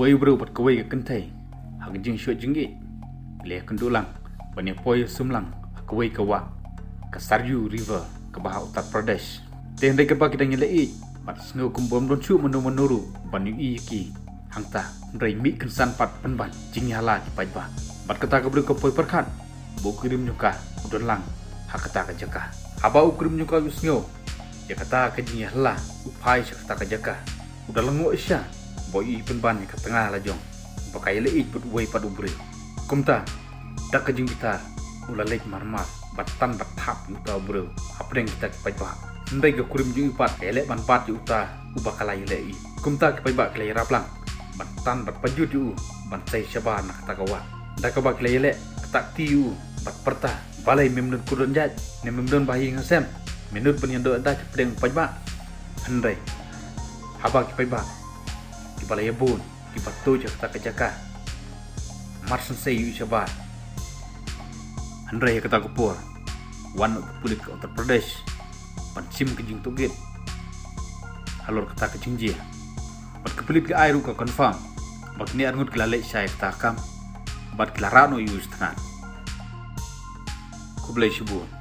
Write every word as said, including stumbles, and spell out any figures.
Kawei u briew bad kawei ka kynthei ha ka jingshoh jingïeit ki la ïakynduh lang ban ïa poi sumlang ha kawei ka wah, ka Saryu River kaba ha Uttar Pradesh. Te hynrei katba ki dang ïaleh ïeit bad sngew kumba ym don shuh mano mano ruh ban ïohi ïa ki hangta, hynrei mih kynsan pat pynban jingïahala ki paidbah. Bad kata ka briew ka poi pyrkhat ba u kurim jong ka u don lang ha kata ka jaka. Haba u kurim jong ka u sngew ïa kata ka jingïahala, u phai sha kata ka jaka. U da lyngngoh shisha ba u ïohi pynban ïa ka tnga la jong ba ka ïaleh ïeit bad uwei pat u briew. Kumta da ka jingbitar u la leit marmar bad tan bad thap ïa uta u briew hapdeng kita ki paidbah. Hynrei ka kurim jong u pat ka ïaleh ban bat ïa uta uba ka la ïaleh ïeit. Kumta ki paidbah ki la ïarap lang ban tan bad pajut ïa u ban sei shabar na kata ka wah. Da kaba ki la ïaleh ktah kti ïa u bad pyrta, balei mem don kudon jait ne mem don ba ha ïing ha sem, me nud ban ïandoh ïada hapdeng u paidbah? Hynrei haba ki paidbah kiba la ïabun kiba tuid ha kata ka jaka mar shen sei ïa u shabar. Hynrei ha kata ka por wan u pulit ka Uttar Pradesh ban shim ka jingtohkit halor kata ka jingjia. Bad ka pulit ka ai ruh ka confirm ba kine arngut ki la leit shai kata ka kam bad ki la rah noh ïa u sha tnat. Khublei shibun.